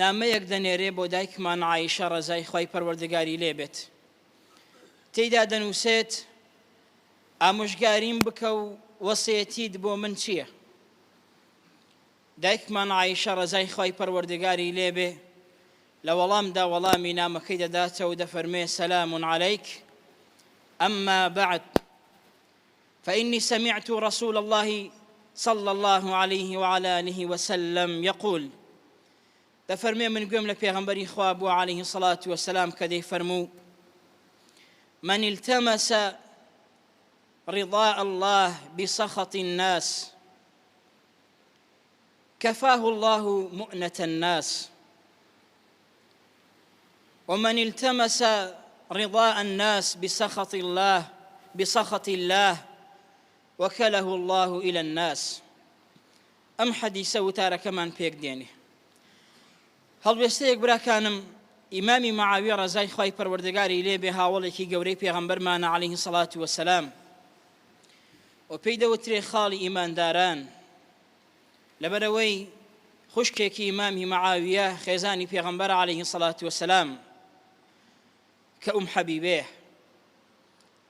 نامەیەک دەنێرێ بۆ دایکمان عائیشە ڕەزای خوای پەروەردگاری لێ بێت تێیدا دەنووسێت ئامۆژگاریم بکە و وەسێتیت بۆ من چییە؟ دایکمان عائیشە ڕەزای خوای پەروەردگاری لێ بێ لە وەڵامدا وەڵامی نامەکەی دەداتەوە و دەفەرموێ سلام علیک اما بعد فإني سمعت رسول الله صلى الله عليه وعلى آله وسلم يقول دەفەرموێ من گوێم لە پێغەمبەری خوا بووە علیه الصلاة والسلام کە دەیفەرموو من التمس رضاء الله بسخط الناس كفاه الله مؤنة الناس ومن التمس رضاء الناس بسخط الله بسخط الله وكله الله إلى الناس ئەم حەدیسە وتارەکەمان پێک دێنێ. هەڵوێستەیەک براکانم ئیمامی معاویە ڕەزای خوای پەروەردگاری لێ بێ هاوەڵێکی گەورەی پێغەمبەرمانە عەلەیهی سەڵات وەسەلام و پێی دەوترێ خاڵی ئیمانداران لەبەرئەوەی خوشکێکی ئیمامی معاویە خێزانی پێغەمبەرە عەلەیهی سەڵات وەسەلام کە ئوم حەبیبەیە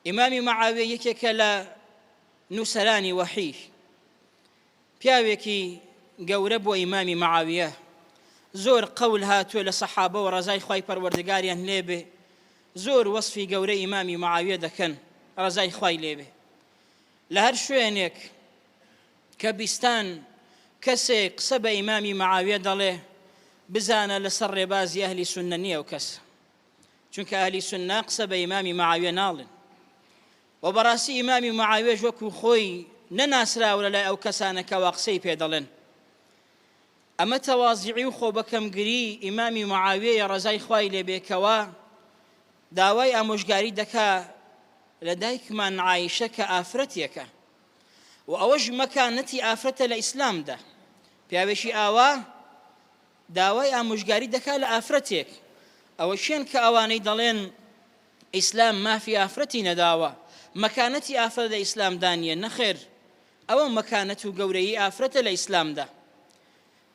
ئیمامی معاویە یەکێکە لە نووسەرانی وەحی پیاوێکی گەورە بووە ئیمامی معاویە زۆر قەول هاتووە لە سەحابەوە ڕەزای خوای پەروەردگاریان لێبێ زۆر وەسفی گەورە ئیمامی معاویە دەکەن ڕەزای خوای لێبێ لە هەر شوێنێک کە بیستان کەسێک قسە بە ئیمامی معاویە دەڵێ بزانە لەسەر ڕێبازی ئەهلی سوننە نییە ئەو کەس چونکە ئەهلی سوننە قسە بە ئیمامی معاویە ناڵێن وە بەڕاستی ئیمامی معاویەش وەکو خۆی نەناسراوە لەلای ئەو کەسانە کەوا قسەی پێ دەڵێن. ئەمە تەوازعی و خۆبەکەمگری ئیمامی معاویەیە ڕەزای خوای لێ بێ کەوا داوای ئامۆژگاری دەکا لە دایکمان عائیشە کە ئافرەتێکە و ئەوەش مەکانەتی ئافرەتە لە ئیسلامدا پیاوێکی ئاوا داوای ئامۆژگاری دەکا لە ئافرەتێک ئەوە کێن کە ئەوانەی دەڵێن ئیسلام مافی ئافرەتی نەداوە، مەکانەتی ئافرەت لە ئیسلامدا نییە، نەخێر ئەوە مەکانەت و گەورەیی ئافرەتە لە ئیسلامدا.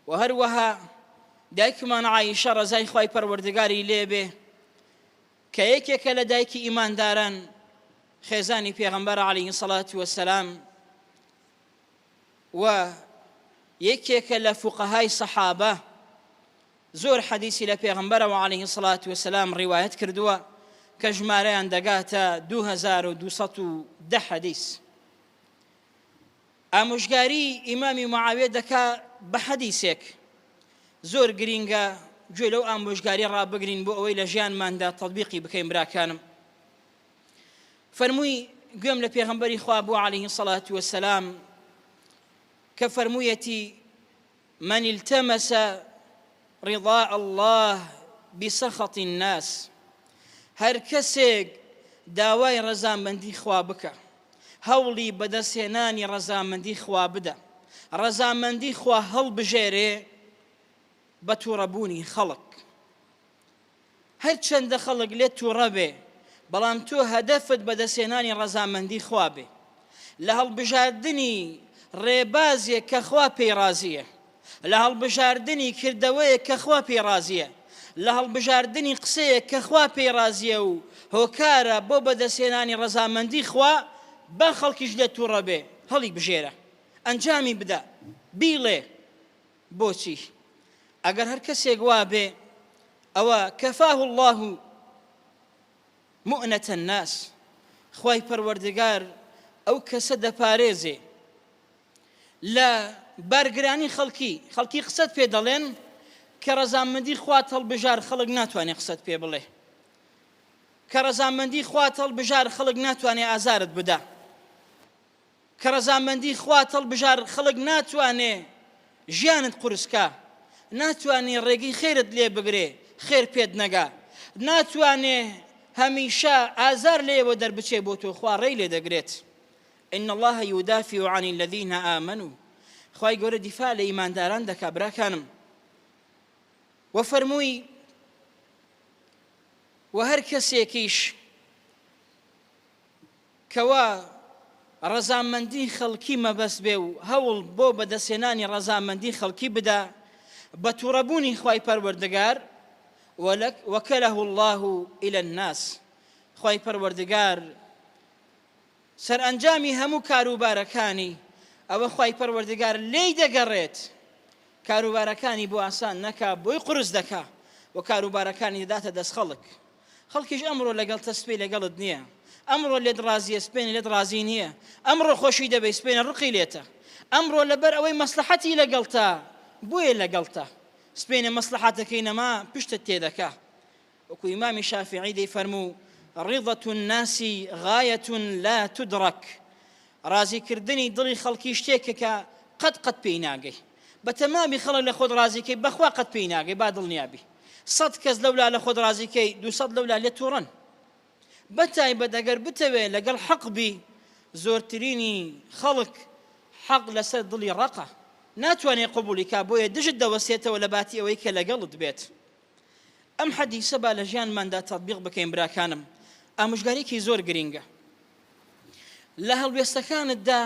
وە هەروەها دایکمان عائیشە ڕەزای خوای پەروەردگاری لێ بێ کە یەکێکە لە دایکی ئیمانداران خێزانی پێغەمبەر علیه الصلاة والسلام و یەکێکە لە فوقەهای سەحابە زۆر حەدیسی لە پێغەمبەرەوە علیه الصلوة والسلام ڕیوایەت کردووە کە ژمارەیان دەگاتە 2210 حەدیس. ئامۆژگاری ئیمامی معاویە دەکا بە حەدیسێک زۆر گرینگە گوێ لەو ئامۆژگاری ڕابگرین بۆ ئەوەی لە ژیانماندا تەطبیقی بکەین براکانم فەرمووی گوێم لە پێغەمبەری خوا بوو علیه الصلاة والسلام کە فەرموویەتی من التمس رضاء اللە بسخط الناس هەر کەسێک داوای ڕەزامەندی خوا بکا هەوڵی بەدەستهێنانی ڕەزامەندی خوا بدا ڕەزامەندی خوا هەڵبژێرێ بە توڕەبوونی خەڵک هەرچەندە خەڵک لێت توڕە بێ بەڵام تۆ هەدەفت بەدەستهێنانی ڕەزامەندی خوا بێ لە هەڵبژاردنی ڕێبازێک کە خوا پێی ڕازییە، لە هەڵبژاردنی کردەوەیەک کە خوا پێی ڕازییە، لە هەڵبژاردنی قسەیەک کە خوا پێی ڕازییە و هۆکارە بۆ بەدەستهێنانی ڕەزامەندی خوا، با خەڵکیش لێت توڕە بێ، هەڵیبژێرە، ئەنجامی بدە، بیڵێ. بۆچی؟ ئەگەر هەر کەسێک وابێ ئەوە کفاه اللە مؤنە الناس خوای پەروەردگار ئەو کەسە دەپارێزێ لە بارگرانی خەڵکی خەڵکی قسەت پێ دەڵێن کە ڕەزامەندی خوات هەڵبژار خەڵک ناتوانێ قسەت پێ بڵێ کە ڕەزامەندی خوات هەڵبژار خەڵک ناتوانێ ئازارت بدا کە ڕەزامەندی خوات هەڵبژار خەڵک ناتوانێ ژیانت قورس کا، ناتوانێ ڕێگەی خێرت لێ بگرێ خێر پێت نەگا، ناتوانێ هەمیشە ئازار لێیەوە دەربچێ بۆ تۆ خوا ڕێی لێ دەگرێت ان اللە یدافع عن الذین آمنوا خوای گەورە دیفاع لە ئیمانداران دەکا براکانم وە فەرمووی وە هەر کەسێکیش کەوا ڕەزامەندی خەڵکی مەبەست بێ و هەوڵ بۆ بەدەستهێنانی ڕەزامەندی خەڵکی بدا، بە توڕەبوونی خوای پەروەردگار، وکله اللە الی الناس، خوای پەروەردگار سەرئەنجامی هەموو کاروبارەکانی ئەوە خوای پەروەردگار لێی دەگەڕێت کاروبارەکانی بۆ ئاسان نەکا بۆی قورس دەکا و کاروبارەکانی دەداتە دەست خەڵک. خەڵکیش ئەمڕۆ لەگەڵتە سبەی لەگەڵت نییە، ئەمڕۆ لێت ڕازییە سبەینێ لێت ڕازی نییە، ئەمڕۆ خۆشی دەبەی سبەینێ ڕقی لێتە، ئەمڕۆ لەبەر ئەوەی مەسڵەحەتی لەگەڵتە بۆیە لەگەڵتە، سبەینێ مەسڵەحەتەکەی نەما پشتت تێدەکا. وەکو ئیمامی شافعی دەیفەرموو، رضە الناس غایە لا تدرک، ڕازیکردنی دڵی خەڵکی شتێکە کە قەت قەت پێی ناگەی. بە تەمامی خەڵک لە خۆت ڕازی کەی بەخوا قەت پێی ناگەی با دڵنیا بی. سەت کەس لەولا لە خۆت ڕازی کەی دووسەت لەولا لێت توڕەن. بە تایبەت ئەگەر بتەوێ لەگەڵ حەق بی زۆرترینی خەڵک حەق لەسەر دڵی ڕەقە ناتوانێ قبوڵی کا بۆیە دژت دەوەستێتەوە لە باتی ئەوەی کە لەگەڵت بێت. ئەم حەدیسە با لە ژیانماندا تەتبیق بکەین براکانم ئامۆژگاریەکی زۆر گرینگە لە هەڵوێستەکانتدا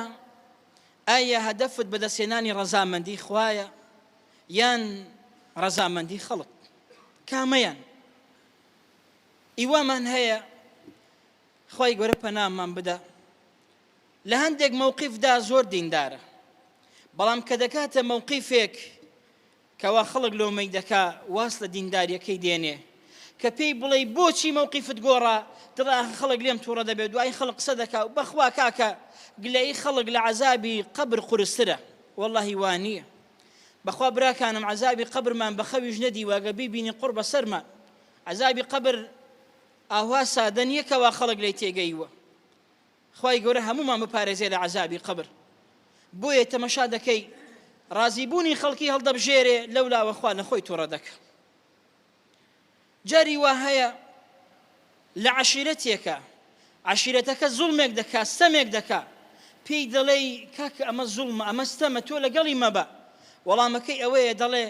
ئایا هەدەفت بەدەستهێنانی ڕەزامەندی خوایە یان ڕەزامەندی خەڵک کامەیان ئیوامان هەیە خوای گەورە پەنامان بدە لە هەندێک مەوقیفدا زۆر دیندارە بەڵام کە دەکاتە مەوقیفێک کەوا خەڵک لۆمەی دەکا واز لە دینداریەکەی دێنێ کە پێی بڵێی بۆچی مەوقیفت گۆڕا دڵێ ئاخ خەڵک لێم توڕە دەبێ دوایی خەڵک قسە دەکا و بەخوا کاکە گلەیی خەڵک لە عەزابی قەبر قورسترە وەڵاهی وا نییە بەخوا براکانم عەزابی قەبرمان بە خەویش نەدیوە گە بیبینی قوڕ بەسەرمان عەزابی قەبر ئاوا سادە نییە کەوا خەڵک لێی تێگەیوە خوای گەورە هەموومان بپارێزێ لە عەزابی قەبر بۆیە تەمەشا دەکەی ڕازی بوونی خەڵکی هەڵدەبژێرێ لەولاوە خوا لە خۆی توڕە دەکا جاری وا هەیە لە عەشیرەتێکە عەشیرەتەکە زوڵمێک دەکا ستەمێک دەکا پێی دەڵێی کاکە ئەمە زوڵمە ئەمە ستەمە تۆ لەگەڵی مەبە وەڵامەکەی ئەوەیە دەڵێ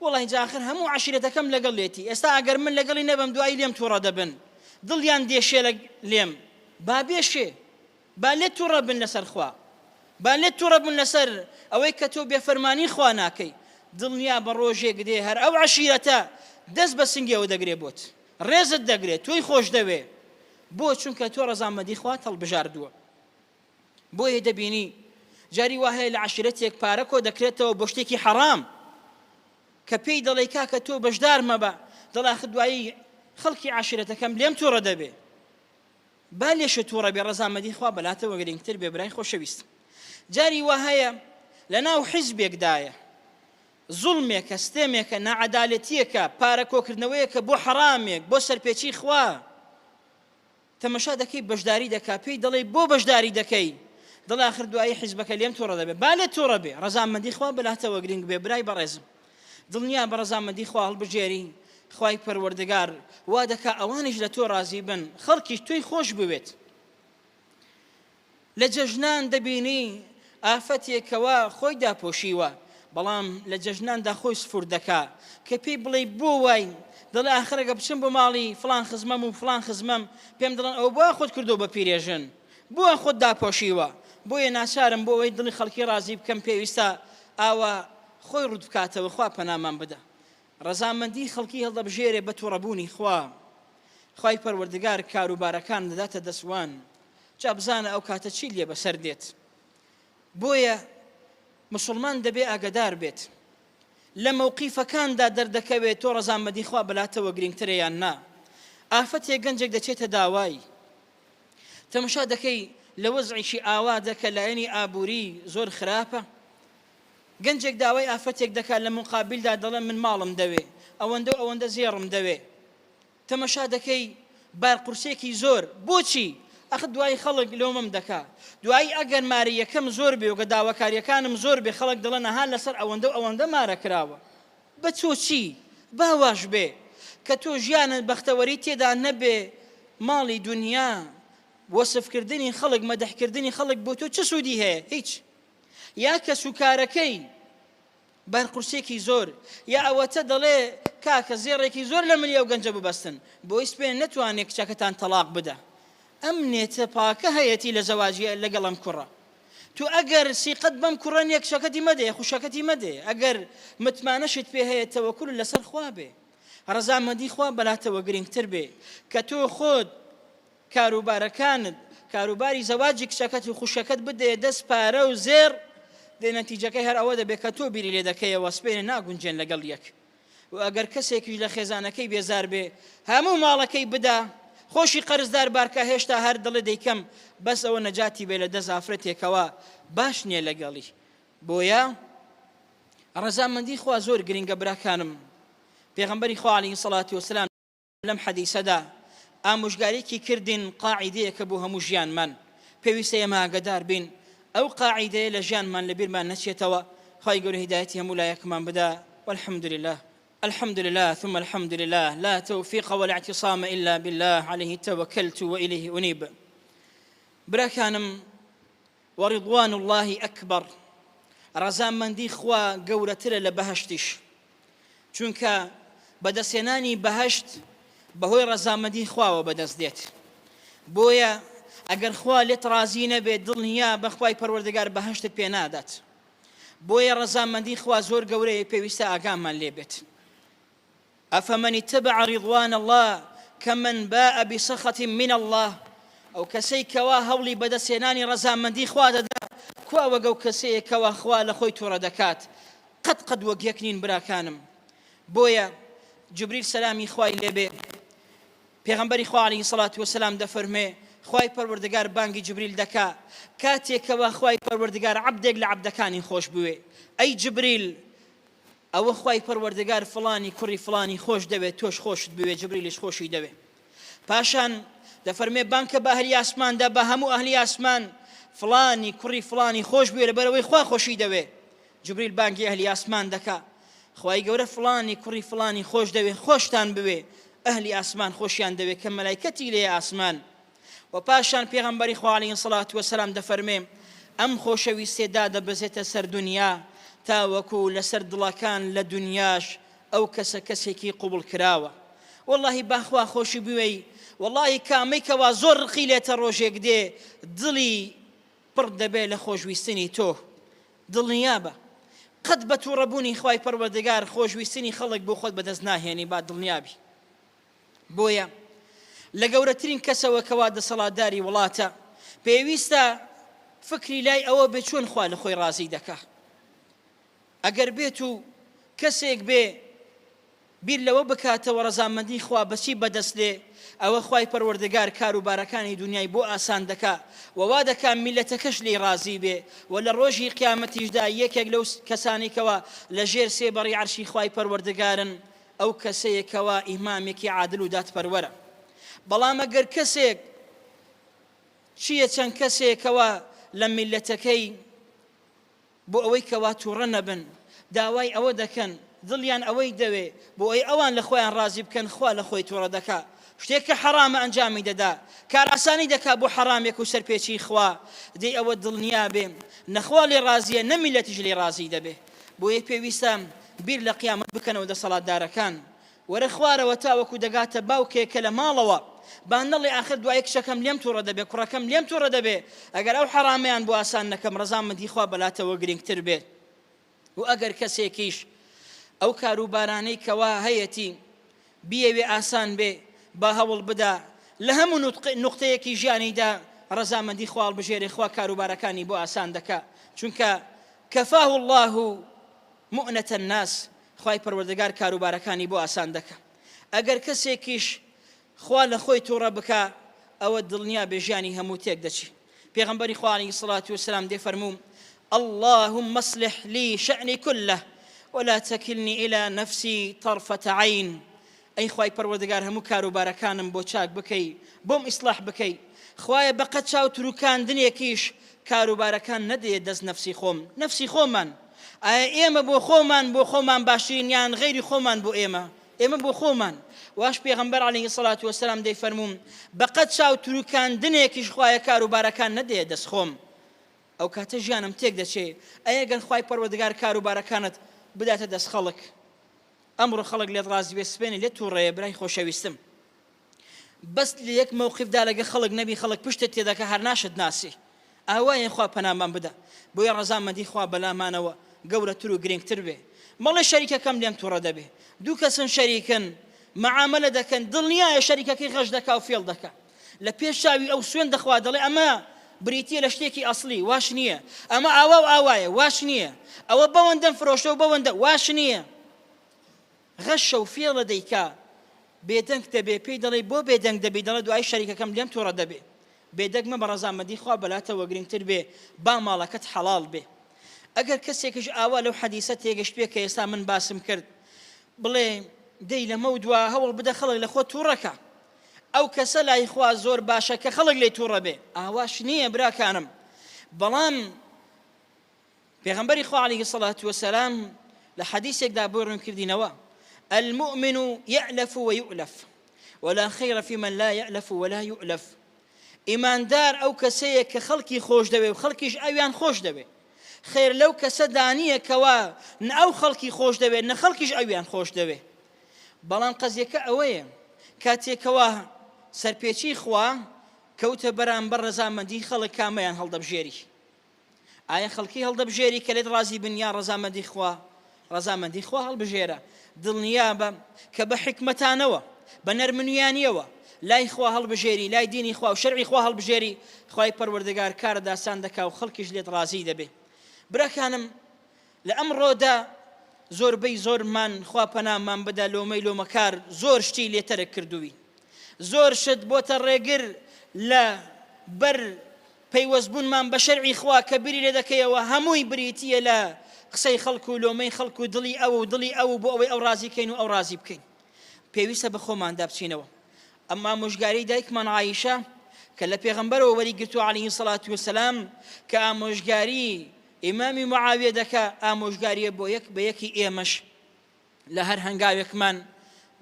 وەڵای جا ئاخر هەموو عەشیرەتەکەم لەگەڵ لێتی ئێستا ئەگەر من لەگەڵی نەبم دوایی لێم توڕە دەبن دڵیان دێشێ لە لێم با بێشێ با لێت توڕە بن لەسەر خوا با لێت توڕە بن لەسەر ئەوەی کە تۆ بێفەرمانی خوا ناکەی دڵنیا بە ڕۆژێک دێ هەر ئەو عەشیرەتە دەست بە سنگیەوە دەگرێ بۆت ڕێزت دەگرێ تۆی خۆش دەوێ بۆ چونکە تۆ ڕەزامەندی خوات هەڵبژاردووە بۆیە دەبینی جاری وا هەیە لە عەشیرەتێک پارە کۆ دەکرێتەوە بۆ شتێکی حەڕام کە پێی دەڵێی کاکە تۆ بەشدار مەبە دەڵێ ئاخر دوایی خەڵکی عەشیرەتەکەم لێم توڕە دەبێ با لێشت توڕە بێ ڕەزامەندی خوا بەلاتەوە گرنگتر بێ برای خۆشەویست جاری وا هەیە لە ناو حیزبێکدایە زوڵمێکە ستێمێکە ناعەدالەتیەکە پارە کۆکردنەوەیەکە بۆ حەرامێک بۆ سەرپێچی خوا تەمەشا دەکەی بەشداری دەکا پێی دەڵێی بۆ بەشداری دەکەی دەڵێ ئاخر دوایی حیزبەکە لێم توڕە دەبێ با لێت توڕە بێ ڕەزامەندی خوا بەلاتەوە گرنگ بێ برای بەڕێزم دڵنیا بە ڕەزامەندی خوا هەڵبژێری خوای پەروەردگار وا دەکا ئەوانیش لە تۆ ڕازی بن خەڵکیش تۆی خۆش بوێت لە جەژنان دەبینی ئافەتێک کەوا خۆی داپۆشیوە، بەڵام لە جەژناندا خۆی سفور دەکا، کە پێی بڵێی بۆ وای؟ دەڵێ ئاخر ئەگەر بچم بۆ ماڵی فڵان خزمەم و فڵان خزمەم پێم دەڵێن ئەوە بۆ خۆت کردووە بە پیرێژن؟ بۆ خۆت داپۆشیوە؟ بۆیە ناچارم بۆ ئەوەی دڵی خەڵکی ڕازی بکەم پێویستە ئاوا خۆی ڕووت بکاتەوە، خوا پەنامان بدا. ڕەزامەندی خەڵکی هەڵدەبژێرێ بە توڕەبوونی خوا. خوای پەروەردگار کاروبارەکان دەداتە دەست وان. جا بزانە ئەو کاتە چیت لێ بەسەر دێت. بۆیە موسڵمان دەبێ ئاگەدار بێت. لە مەوقیفەکاندا دەردەکەوێت تۆ ڕەزامەندی خوا بەلاتەوە گرینگترە یان نا. ئافەتێک گەنجێک دەچێتە داوای. تەمەشا دەکەی لە وەزعێکی ئاوادا کە لایەنی ئابووری زۆر خراپە. گەنجێک داوای ئافرەتێک دەکات لە موقابیلدا دەڵێ من ماڵم دەوێ ئەوەندە و ئەوەندە زێڕم دەوێ تەمەشا دەکەی بارقورسێکی زۆر بۆچی ئەخ دوایی خەڵک لۆمەم دەکا دوایی ئەگەر مارەیەکەم زۆر بێ و گە داواکاریەکانم زۆر بێ خەڵک دەڵێن ئەها لەسەر ئەوەندە و ئەوەندە مارە کراوە بە تۆ چی با واش بێ کە تۆ ژیانت بەختەوەری تێدا نەبێ ماڵی دونیا وەسفکردنی خەڵک مەدحکردنی خەڵک بۆ تۆ چ سوودی هەیە هیچ یا کەسوکارەکەی بارقورسیەکی زۆر یا ئەوەتە دەڵێ کاکە زێڕێکی زۆر لە ملی ئەو گەنجە ببەستن بۆی سپێن نەتوانێ کچەکەتان تەڵاق بدا ئەم نێتە پاکە هەیەتی لە زەواجی لەگەڵ ئەم کوڕە. تۆ ئەگەر سیقەت بەم کوڕە نیە کچەکەتی مەدەیە خوشکەکەتی مەدەیە ئەگەر متمانەشت پێ هەیە تەوەکول لەسەر خوا بێ ڕەزامەندی خوا بەلاتەوە گرنگتر بێ کە تۆ خۆت کاروبارەکانت کاروباری زەواجی کچەکەت و خوشکەکەت بدەیە دەست پارە و زێڕ دێ نەتیجەکەی هەر ئەوە دەبێت کە تۆ بیری لێ دەکەیەوە سپێنە ناگونجێن لەگەڵ یەک و ئەگەر کەسێکیش لە خێزانەکەی بێزار بێ هەموو ماڵەکەی بدا خۆشی قەرزدار بارکا هێشتا هەر دەڵێ دەیکەم بەس ئەوە نەجاتی بێ لە دەست ئافرەتێکەوە باش نییە لەگەڵی بۆیە ڕەزامەندی خوا زۆر گرنگە براکانم پێغەمبەری خوا علیه الصلاة والسلام لەم حەدیسەدا ئامۆژگاریەکی کردین قاعیدەیەکە بۆ هەموو ژیانمان پێویستە ئێمە ئاگەدار بین ئەو قاعیدەیە لە ژیانمان لە بیرمان نەچێتەوە خوای گەورە هیدایەتی هەموو لایەکمان بدا والحمد لله الحمد لله ثم الحمد لله لا توفيق ولا اعتصام إلا بالله عليه توكلت وإليه أنيب براکانم ورضوان اللە اکبر ڕەزامەندی خوا گەورەترە لە بەهەشتیش چونکە بەدەستهێنانی بەهەشت بەهۆی ڕەزامەندی خواوە بەدەست دێت بۆیە ئەگەر خوا لێت ڕازی نەبێت دڵنیا بەخوای پەروەردگار بەهەشتت پێ نادات بۆیە ڕەزامەندی خوا زۆر گەورەیە پێویستە ئاگامان لێ بێت افمن اتبع رضوان اللە کمن باء بسخط من اللە ئەو کەسەی کەوا هەوڵی بەدەستهێنانی ڕەزامەندی خوا دەدا کوا وەک ئەو کەسەیە کەوا خوا لە خۆی توڕە دەکات قەت قەت وەک یەک نین براکانم بۆیە جبریل سەلامی خوای لێبێ پێغەمبەری خوا علیه الصلاة والسلام دەفەرموێ خوای پەروەردگار بانگی جبریل دەکا کاتێک کەوا خوای پەروەردگار عەبدێک لە عەبدەکانی خۆش بوێ ئەی جبریل ئەوە خوای پەروەردگار فڵانی کوڕی فڵانی خۆش دەوێت تۆش خۆشت بوێ جبریلیش خۆشی دەوێ پاشان دەفەرمێ بانکە بە ئەهلی ئاسماندا بە هەموو ئەهلی ئاسمان فڵانی کوڕی فڵانی خۆش بوێ لەبەرئەوەی خوا خۆشی دەوێ جبریل بانگی ئەهلی ئاسمان دەکا خوای گەورە فڵانی کوڕی فڵانی خۆش دەوێ خۆشتان بوێ ئەهلی ئاسمان خۆشیان دەوێ کە مەلایکەتی لێ ئاسمان وە پاشان پێغەمبەری خوا علیە الصلوە والسلام دەفەرمێ، ئەم خۆشەویستیە دادەبەزێتە سەر دونیا تاوەکو لەسەر دڵەکان لە دونیاش ئەو کەسە کەسێکی قبوڵ کراوە. وەڵاهی با خوا خۆشی بوێی وەڵاهی کامەی کەوا زۆر ڕقی لێتە ڕۆژێک دێ دڵی پڕ دەبێ لە خۆشویستنی تۆ دڵنیابە قەت بە توڕەبوونی خوای پەروەردگار خۆشویستنی خەڵک بۆ خۆت بەدەست ناهێنی با دڵنیابی. بۆیە لە گەورەترین کەسەوە کەوا دەسەڵاتداری وڵاتە پێویستە فکری لای ئەوە بێ چۆن خوا لە خۆی ڕازی دەکا ئەگەر بێت و کەسێک بێ بیر لەوە بکاتەوە ڕەزامەندی خوا بەچی بەدەست دێ ئەوە خوای پەروەردگار کاروبارەکانی دنیای بۆ ئاسان دەکا و وا دەکا میلەتەکەش لێی ڕازی بێ و لە ڕۆژی قیامەتیشدا یەکێک لەو کەسانی کەوا لە ژێر سێبەڕی عەرشی خوای پەروەردگارن ئەو کەسەیە کەوا ئیمامێکی عادل و دادپەروەرە بەڵام ئەگەر کەسێک چییە چەند کەسێک کەوا لە میلەتەکەی بۆ ئەوەی کەوا تووڕە نەبن داوای ئەوە دەکەن دڵیان ئەوەی دەوێ بۆ ئەوەی ئەوان لە خۆیان ڕازی بکەن خوا لە خۆی تووڕە دەکا شتێک کە حەرامە ئەنجامی دەدا کارئاسانی دەکا بۆ حەرامێک و سەرپێچی خوا دەی ئەوە دڵنیا بێ نەخوا لێ ڕازیە نە میلەتیش لێ ڕازی دەبێ بۆیە پێویستە بیر لە قیامەت بکەنەوە دەسەڵاتدارەکان وەرە خوارەوە تاوەکو دەگاتە باوکێک کە لە ماڵەوە با نەڵێ ئاخر دوایی کچەکەم لێم توڕە دەبێ کوڕەکەم لێم توڕە دەبێ ئەگەر ئەو حەرامەیان بۆ ئاسان نەکەم ڕەزامەندی خوا بەلاتەوە گرنگتر بێت و ئەگەر کەسێکیش ئەو کاروبارانەی کەوا هەیەتی بیەوێ ئاسان بێ با هەوڵ بدا لە هەموو نوقتەیەکی ژیانیدا ڕەزامەندی خوا هەڵبژێرێ خوا کاروبارەکانی بۆ ئاسان دەکا چونکە کفاه اللە مؤنە الناس خوای پەروەردگار کاروبارەکانی بۆ ئاسان دەکا ئەگەر کەسێکیش خوا لە خۆی توڕە بکا ئەوە دڵنیا بێ ژیانی هەموو تێک دەچی پێغەمبەری خوا علیه الصلاة والسلام دێ فەرموو اللهم اصلح لي شأني كله ولا تكلني إلى نفسي طرفة عين ئەی خوای پەروەردگار هەموو کاروبارەکانم بۆ چاک بکەی بۆم ئیسلاح بکەی خوایە بەقەد چاو تروکاندنێکیش کاروبارەکان نەدەیە دەست نەفسی خۆم نەفسی خۆمان ئایا ئێمە بۆ خۆمان بۆ خۆمان باشترین یان غەیری خۆمان بۆ ئێمە ئێمە بۆ خۆمان واش پێغەمبەر علیه الصلاة والسلام دەیفەرموو بەقەد چاو تروکاندنێکیش خوایە کاروبارەکان نەدەیە دەست خۆم ئەو کاتە ژیانم تێک دەچێ ئەی گەر خوای پەروەردگار کاروبارەکانت بداتە دەست خەڵک ئەمڕۆ خەڵک لێت ڕازی بێ سبەینێ لێت توڕەیە برای خۆشەویستم بەس لە یەک مەوقفدا لەگە خەڵک نەبی خەڵک پشتت تێدەکە هەر ناشت ناسی. ئاوایە خوا پەنامان بدا بۆیە ڕەزامەندی خوا بەلامانەوە گەورەتر و گرنگتر بێ مەڵێ شەریکەکەم لێم توڕە دەبێ دوو کەسن شەریکن مەعامەلە دەکەن دڵنیایە شەریکەکەی غەش دەکا و فێڵ دەکا لە پێش چاوی ئەو سوێن دەخوا دەڵێ ئەمە بریتیە لە شتێکی ئەسڵی واش نییە ئەمە ئاوا و ئاوایە واش نییە ئەوە بەوەندەم فرۆشتە و بەوەندە واش نییە غەشە و فێڵە دەیکا بێدەنگ دەبێ پێی دەڵێ بۆ بێدەنگ دەبی دەڵێ دوایی شەریکەکەم لێم توڕە دەبێ بێدەنگ مەبە ڕەزامەندی خوا بەلاتەوە گرنگتر بێ با ماڵەکەت حەڵاڵ بێ ئەگەر کەسێکیش ئاوا لەو حەدیسە تێگەشتبێ کە ئێستا من باسم کرد بڵێ دەی لەمەو دوا هەوڵ بدە خەڵک لە خۆت توڕەکە ئەو کەسە لای خوا زۆر باشە کە خەڵک لێی توڕە بێ ئاواش نییە براکانم بەڵام پێغەمبەری خوا علیه الصلاة والسلام لە حەدیسێکدا بۆی ڕوون کردینەوە المؤمن يألف ويؤلف ولا خير في من لا يألف ولا يؤلف ئیماندار ئەو کەسەیە کە خەڵکی خۆش دەوێ و خەڵکیش ئەویان خۆش دەوێ خێر لەو کەسەدا نییە کەوا نە ئەو خەڵکی خۆش دەوێت نە خەڵکیش ئەویان خۆش دەوێ بەڵام قەزیەکە ئەوەیە کاتێکەوە سەرپێچی خوا کەوتە بەرامبەر ڕەزامەندی خەڵک کامەیان هەڵدەبژێری ئایا خەڵکی هەڵدەبژێری کە لێت ڕازی بن یا ڕەزامەندی خوا؟ ڕەزامەندی خوا هەڵبژێرە، دڵنیابە کە بە حیکمەتانەوە، بە نەرمنیانیەوە لای خوا هەڵبژێری، لای دینی خوا و شەرعی خوا هەڵبژێری، خوای پەروەردگار کارت ئاسان دەکا و خەڵکیش لێت ڕازی دەبێ. براکانم لە ئەمڕۆدا زۆربەی زۆرمان خوا پەنامان بدا لۆمەی لۆمەکار زۆر شتی لێ تەرک کردووین. زۆر شت بۆتە ڕێگر لە بەر پەیوەست بوونمان بە شەرعی خوا کە بیری لێ دەکەیەوە هەمووی بریتییە لە قسەی خەڵک و لۆمەی خەڵک و دڵی ئەو و دڵی ئەو و بۆ ئەوەی ئەو ڕازی کەین و ئەو ڕازی بکەین پێویستە بە خۆماندا بچینەوە ئەم ئامۆژگاری دایکمان عایشە کە لە پێغەمبەرەوە وەری گرتووە عەلەیهی سەڵات وسەلام کە ئامۆژگاری ئیمامی معاویە دەکا ئامۆژگاریە بۆ یەک بە یەکی ئێمەش لە هەر هەنگاوێکمان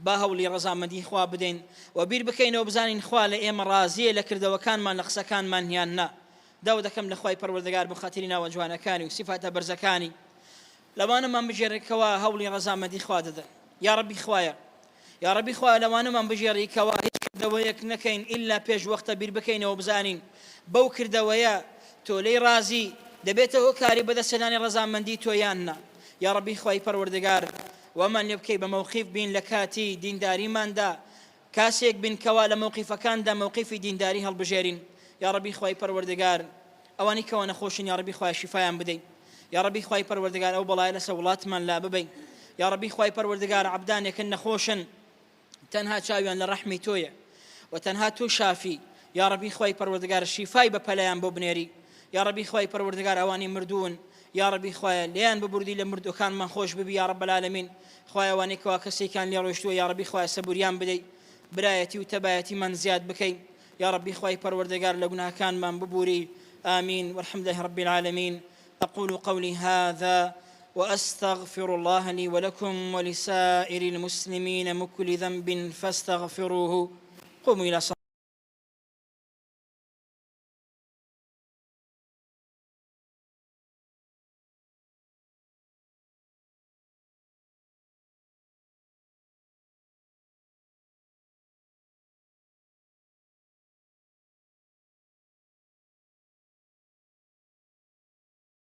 با هەوڵی ڕەزامەندی خوا بدەین و بیر بکەینەوە بزانین خوا لە ئێمە ڕازیە لە کردەوەکانمان لە قسەکانمان یان نا داوا دەکەم لە خوای پەروەردگار بۆ خاتری ناوە جوانەکانی و سیفاتە بەرزەکانی لەوانەمان بگێڕێ کەوا هەوڵی ڕەزامەندی خوا دەدەن یاڕەبی خوایە یاڕەبی خوایە لەوانەمان بگێڕی کەوا هیچ کردەوەیەک نەکەین ئیلا پێش وەختە بیر بکەینەوە بزانین بەو کردەوەیە تۆ لێی ڕازی دەبێتە هۆکاری بەدەستهێنانی ڕەزامەندی تۆ یان نا یاڕەبی خوای پەروەردگار وامان لێ بکەی بە مەوقیف بین لە کاتی دینداریماندا کاسێک بین کەوا لە مەوقیفەکاندا مەوقیفی دینداری هەڵبژێرین یاڕەبی خوای پەروەردگار ئەوانەی کەوا نەخۆشن یاڕەبی خوایە شیفایان بدەی یاڕەبی خوای پەروەردگار ئەو بەڵایە لەسەر وڵاتمان لا ببەی یاڕەبی خوای پەروەردگار عەبدانێکن نەخۆشن تەنها چاویان لە ڕەحمی تۆیە و تەنها تۆ شافی یاڕەبی خوای پەروەردگار شیفای بە پەلەیان بۆ بنێری یاڕەبی خوای پەروەردگار ئەوانەی مردوون یاڕەبی خوایە لێیان ببوردی لە مردوەکانمان خۆش ببی یاڕەب العالمین خوایە ئەوانەی کەوا کەسێکیان لێ ڕۆیشتووە یاڕەبی خوایە سەبوریان بدەی برایەتی و تەبایەتیمان زیاد بکەی یاڕەبی خوای پەروەردگار لە گوناهەکانمان ببوری آمین والحمد لله رب العالمین أقول قولي هذا وأستغفر الله لي ولكم ولسائر المسلمين من كل ذنب فاستغفروه قوموا إلى صلاة.